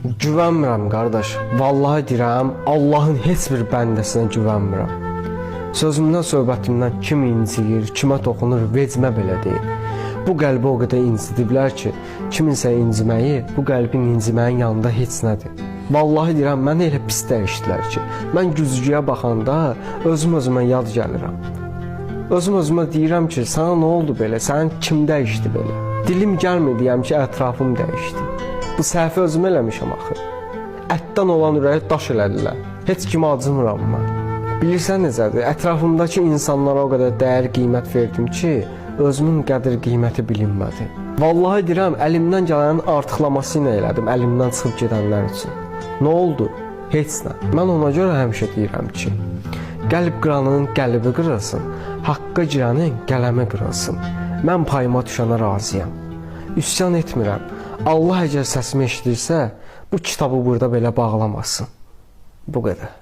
Güvənmirəm qardaş. Vallahi deyirəm, Allahın heç bir bəndəsinə güvənmirəm. Sözümdən, söhbətimdən kim inciyir, kimə toxunur, vecmə belə deyil. Bu qəlbi o qədər incidiblər ki, kiminsə inciməyi bu qəlbin inciməyin yanında heç nədir. Vallahi deyirəm, məni elə pis dəyişdilər ki, mən güzgüyə baxanda özüm özümə yad gəlirəm. Özüm özümə deyirəm ki, sənə nə oldu belə? Səni kim dəyişdi belə? Dilim gəlmir deyəm ki, ətrafım dəyişdi. Bu səhvi özüm eləmişəm axı. Ətdən olan ürəyi daş elədilər. Heç kimə acımıram mən. Bilirsən necədir? Ətrafımdakı insanlara o qədər dəyər qiymət verdim ki, özümün qədir qiyməti bilinmədi. Vallahi deyirəm, əlimdən gələnin artıqlaması ilə elədim əlimdən çıxıb gedənlər üçün. Nə oldu? Heç nə. Mən ona görə həmişə deyirəm ki, qəlb qıranın qəlbi qırılsın, haqqa girənin qələmi qırılsın. Mən payıma düşənə razıyam. Üsyan etmirəm. Allah əgər səsimi eşidirsə, bu kitabı burada belə bağlamasın. Bu qədər.